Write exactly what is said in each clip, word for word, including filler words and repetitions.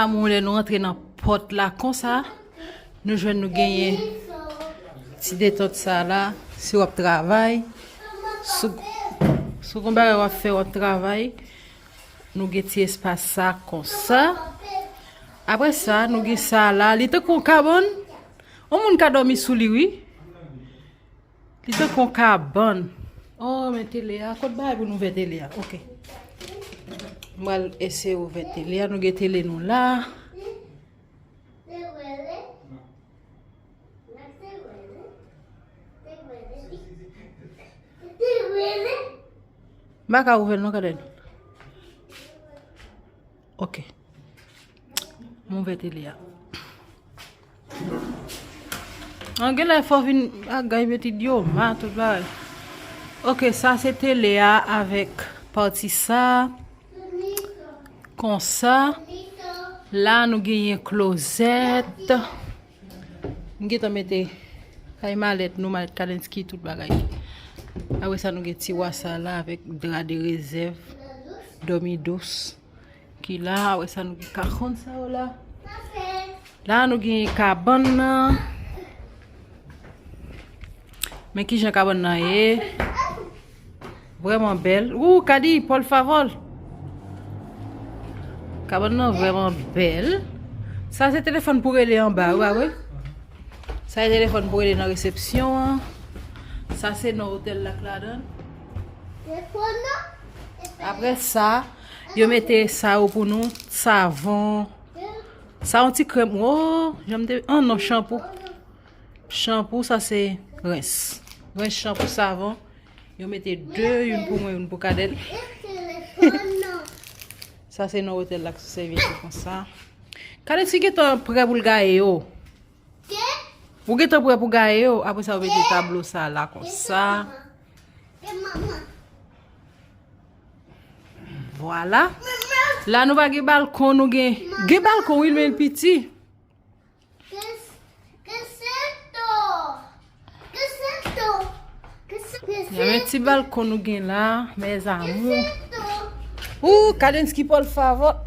Amoun, lè nou antre nan pòt la konsa, nou jwenn nou genyen ti detant sa la, si w ap travay. Sou, sou gon bagay w ap fè, w ap travay, nou gen ti espas sa konsa. Apre sa, nou gen sa la, li tankou yon kabann. Yon moun ka dòmi sou li, wi. Li tankou yon kabann. Oh, men tele a. Kot bagay pou nou ouvè tele a? Ok. M pral eseye ouvè tele a. Nou gen tele nou la. M pa ka ouvè l non, Kaden. Ok. M ouvè tele a. An, genlè fò vin ak gay mete idyoma, tout bagay. Ok, sa se tele a avèk pati sa. Konsa. La, nou genyen klozèt. M gentan mete kay malèt nou, malèt Kadenski, tout bagay. Apre sa, nou gen tiwa sa la avèk dra de rezèv, dòmi dous ki la. Apre sa, nou gen kakonn sa yo la. La, nou gen kabann nan. Men kijan kabann nan ye. Vrèman bèl. Ou, Kadi, por favor. Kabann nan vrèman bèl. Sa se telefòn pou rele anba, wi, pa vre? Sa se telefòn pou rele nan resepsyon an. Sa se non otèl la k ladan. Apre sa, yo mete sa yo pou nou, savon. Sa yon ti krèm. Oh, jan m te, oh non, chanpou. Chanpou, sa se rens. Rens, chanpou, savon. Yo mete de, youn pou mwen, youn pou Kaden. Sa se nan otèl la k sèvi konsa. Kadenski gentan prè pou l gaye yo. Ou gentan prè pou gaye yo. Apre sa, yo mete tablo sa la konsa. Vwala. La, nou pa gen balkon, nou gen, gen balkon, wi, men l piti. Ya, men ti balkon nou gen la, mes amours. Ou, Kadenski, por favor.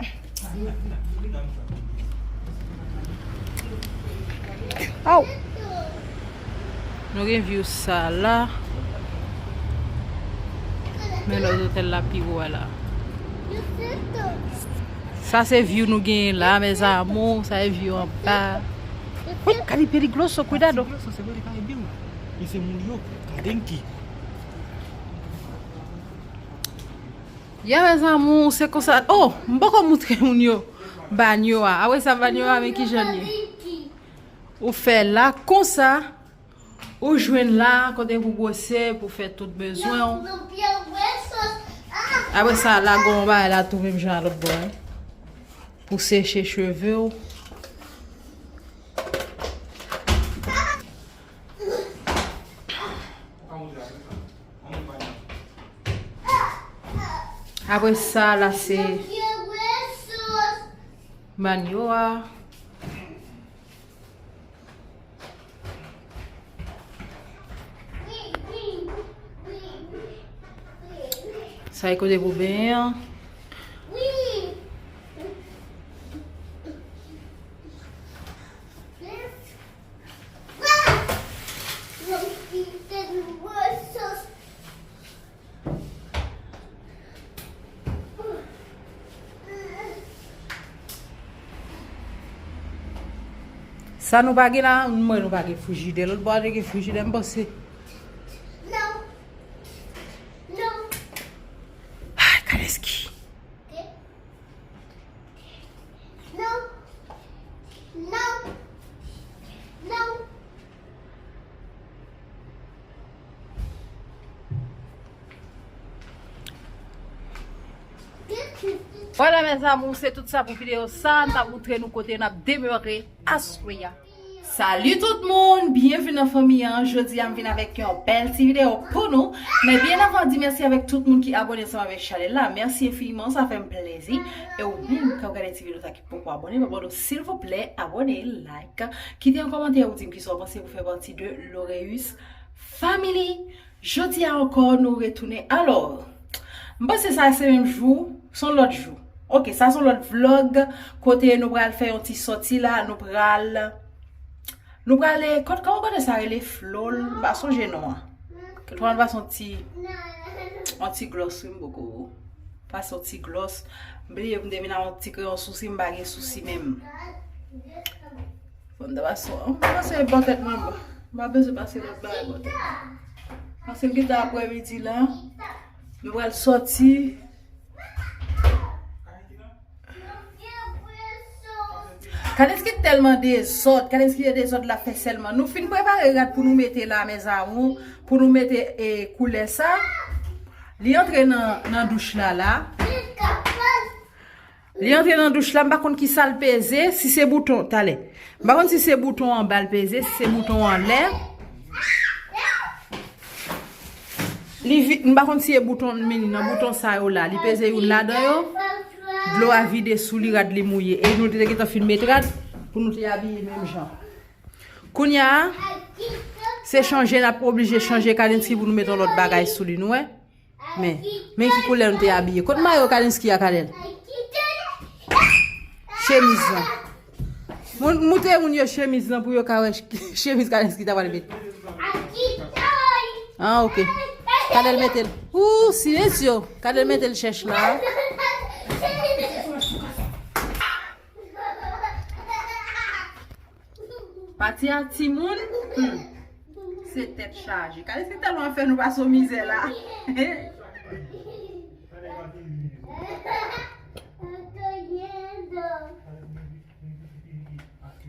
Aw. Nou gen view sa la. Men lòt otèl la pi wo a la. Sa se view nou genyen la, mes amours. Sa se view anba. Wi, Kadi peligroso, cuidado. Peligroso, se vre, li ka ede w. Men se moun yo, Kadenki. Ya, mes amours, se konsa. Oh, m poko moutre moun yo banyo a. Apre sa, banyo a, men kijan l ye. Ou fè la konsa. Ou jwenn la, kote pou bwose, pou fè tout bezwen w. Apre sa, la gon bagay la tou menm jan a lòt bò, wi. Pou seche cheve w. Apre sa, la se banyo a. Sa e kote pou benyen an. Sa nou pa gen la, m wè nou pa gen frijidè. Lòt bò a te gen frijidè, m panse. Non. Non. Ay, Kadenski. Non. Non. Non. Vwala, mes amours, se tout sa pou videyo sa. N t ap moutre nou kote n ap demare aswè a. Salut tout moun, byenvini nan fanmi an. Jodi a m vin avèk yon bèl ti videyo pou nou. Men byen avan di mèsi avèk tout moun ki abòne ansanm avèk chanèl la. Mèsi enfiniman, sa fè m plezi. E ou menm k ap gade ti videyo sa ki poko abòne, m ap mande w silvouplè abòne, like, kite yon kòmantè ou di m kisa w panse pou fè pati de Loreus Family. Jodi a ankò, nou retounen. Alò, m panse sa se menm jou, se yon lòt jou. Ok, sa se yon lòt vlog kote nou pral fè yon ti sòti la, nou pral, nou pral, eh, kot, kòman kote sa rele, Flol, m pa sonje non an. Kèt pral pase yon ti, yon ti glòs, wi, m poko pase yon ti glòs. M bliye pou m te vin ak yon ti kreyon sousi, m pa gen sousi menm. Fò m ta pase, m pase bò tèt mwen, m pa bezwen pase lòt bagay bò tèt. Pase m gentan aprèmidi la. Nou pral sòti. Kadenski tèlman dezòd, Kadenski gen dezòd l ap fè sèlman. Nou fin prepare rad pou nou mete la, mes amours, pou nou mete, eh, koulè sa. Li antre nan, nan douch la, la. Li antre nan douch la, m pa konn ki sa l peze, si se bouton, talè. M pa konn si se bouton anba l peze, si se bouton anlè. Li vi-, m pa konn si e bouton, men nan bouton sa yo la, li peze youn ladan yo. Dlo a vide sou li, rad li mouye. E nou te gentan fin met rad pou nou te abiye menm jan. Kounye a, se chanje, n ap oblije chanje Kadenski pou nou met yon lòt bagay sou li, nou wè. Men, men ki koulè nou te abiye. Kot mayo Kadenski a, Kadèl? Chemiz lan. Moun, moutre moun yo chemiz lan pou yo ka wè ch-, chemiz Kadenski ta pral met. Ah, ok. Kadèl mete l. Ooh, silensyo. Kadèl mete l chèch la. Pati a timoun, hmm, se tèt chaje. Kadenski tèlman fè nou pase yon mizè la.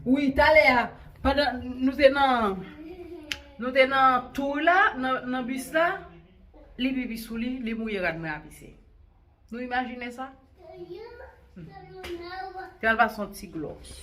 Wi, talè a, pandan nou te nan, nou te nan tour la, nan, nan bis la, li pipi sou li, li mouye rad mwen a pise. Nou imajine sa? Hmm. Te al pase yon ti glòs.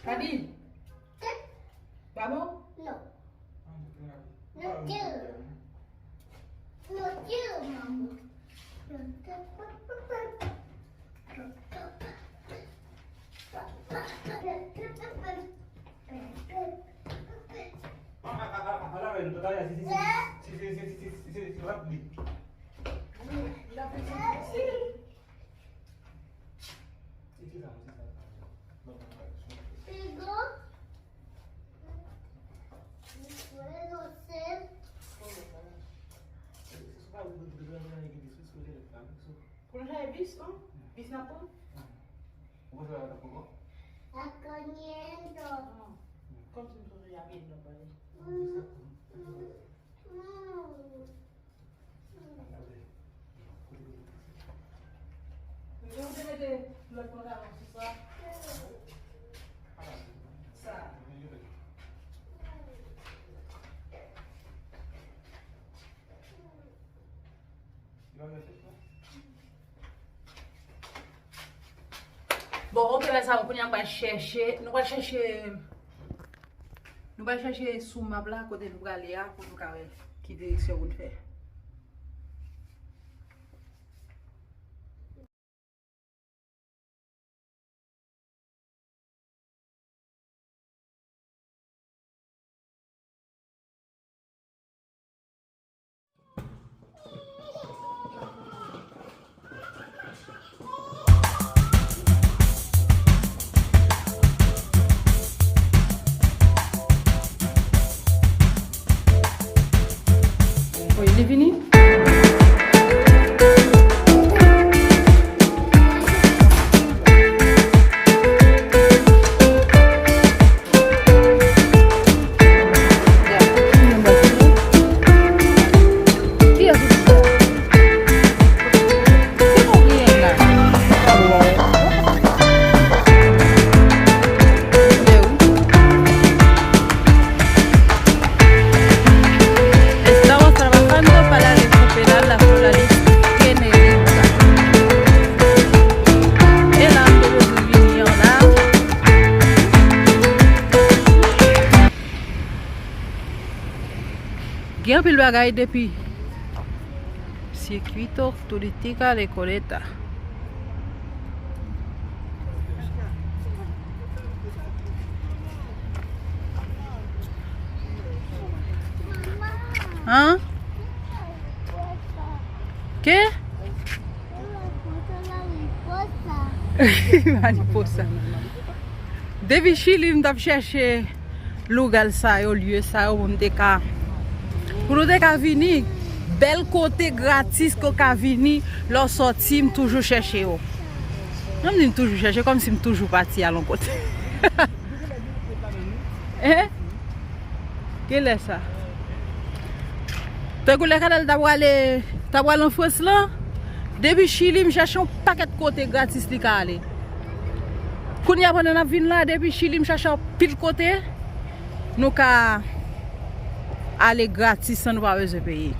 Kabi? Ba bon? Non. Non, tire. Non, tire, manman. Pou nou chache bis, non? Bis n ap pran? Ou konn sa la t ap pran? Kòmsi m sonje y ap ede nou pale. Ou te mete lòt pantalon sou sa? Sa. Bon, ok, mes amours, kounye a m pral chèche, nou pral chèche, nou pral chèche sou map la, kote nou prale a, pou nou ka wè ki direksyon pou n fè. Wi, li Bagay depi circuito turística de Coleta. Hein? Ke? Mariposa. Depi Chili, m t ap chèche lugar sa yo, lye sa yo, pou m te ka, pou nou te ka vini. Bèl kote gratis ke w ka vini, lè w sòti, m toujou chèche yo. Mwen m di m toujou chèche, kòmsi m toujou pati al yon kote. Hein? Kilè sa? Tankou lè Kanèl ta prale, ta pral an Frans lan, depi Chili, m chèche yon pakèt kote gratis li ka ale. Kounye a, pandan n ap vin la, depi Chili, m chèche anpil kote nou ka ale gratis san nou pa bezwen peye.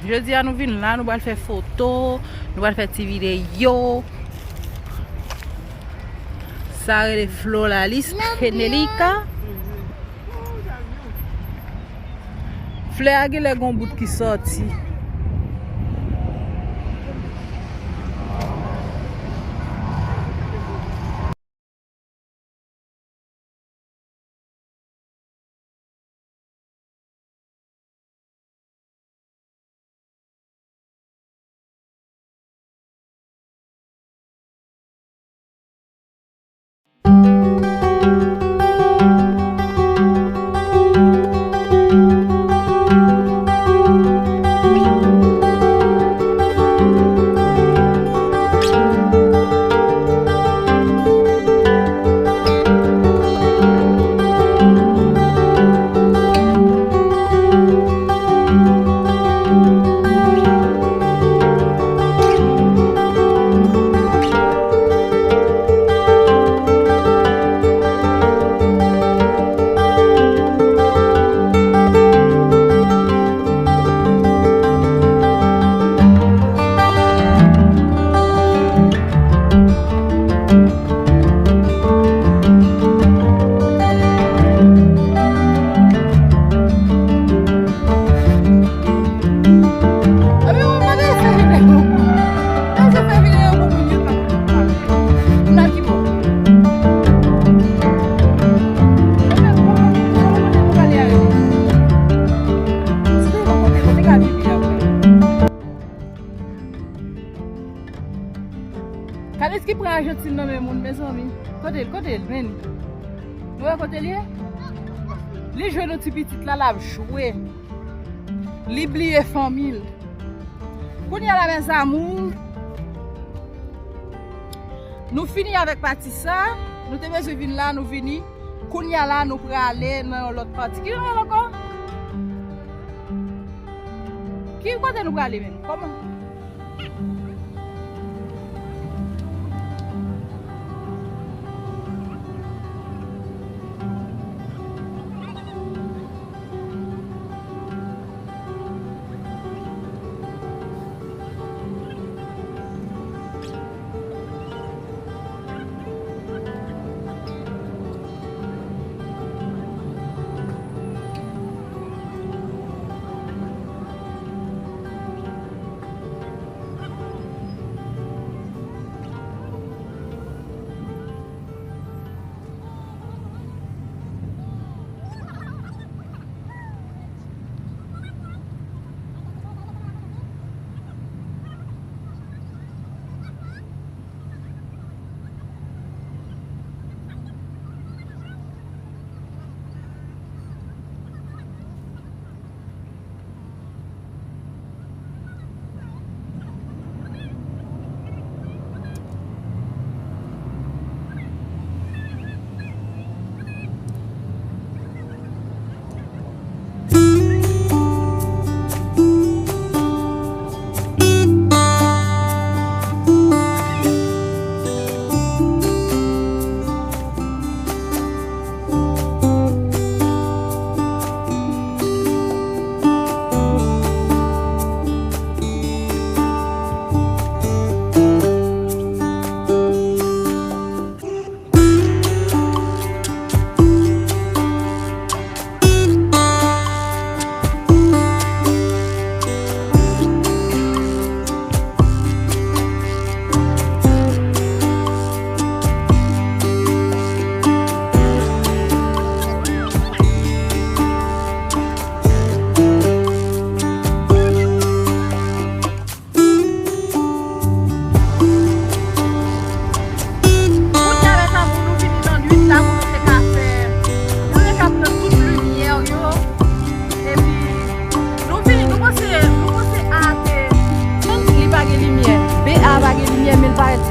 Jodi a, nou vin la, nou pral fè foto, nou pral fè ti videyo. Sa rele Floralis Genelica. Flè a genlè gon bout ki sòti. Gade ki pran Ajantin nan men moun, mezanmi. Kote l, kote l, men. Nou wè kote l ye? Li jwenn yon ti pitit la, l ap jwe. Li bliye fanmi l. Kounye a la, mes amours, nou fini avèk pati sa. Nou te bezwen vin la, nou vini. Kounye a la, nou prale nan yon lòt pati. Ki jan l ankò? Ki kote nou prale menm? Kòman?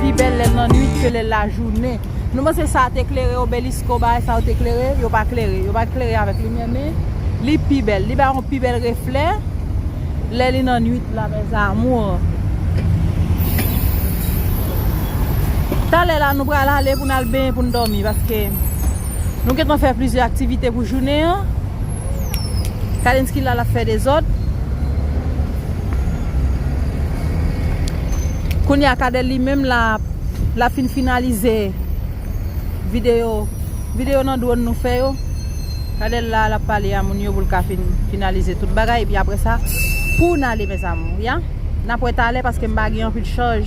Pi bèl lè l nan nwit ke lè l lajounen. Nou panse sa te klere, obelisko, bagay sa yo te klere, yo pa klere. Yo pa klere avèk limyè, men li pi bèl. Li bay yon pi bèl reflè lè li nan nwit la, mes amours. Talè la, nou pral ale pou n al benyen, pou n dòmi, paske nou gentan fè plizyè aktivite pou jounen an. Kadenski la, l ap fè dezòd. Kounye a, Kadèl li menm la, l ap fin finalize videyo, videyo nan dwòn nou fè yo. Kadèl la, l ap pale a moun yo pou l ka fin finalize tout bagay. Epi apre sa, pou n ale, mes amours, ya. N ap wè talè paske m pa gen anpil chaj.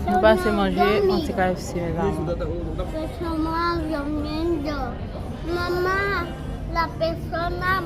Nou pase manje yon ti K F C, mes amours. Mama, la persona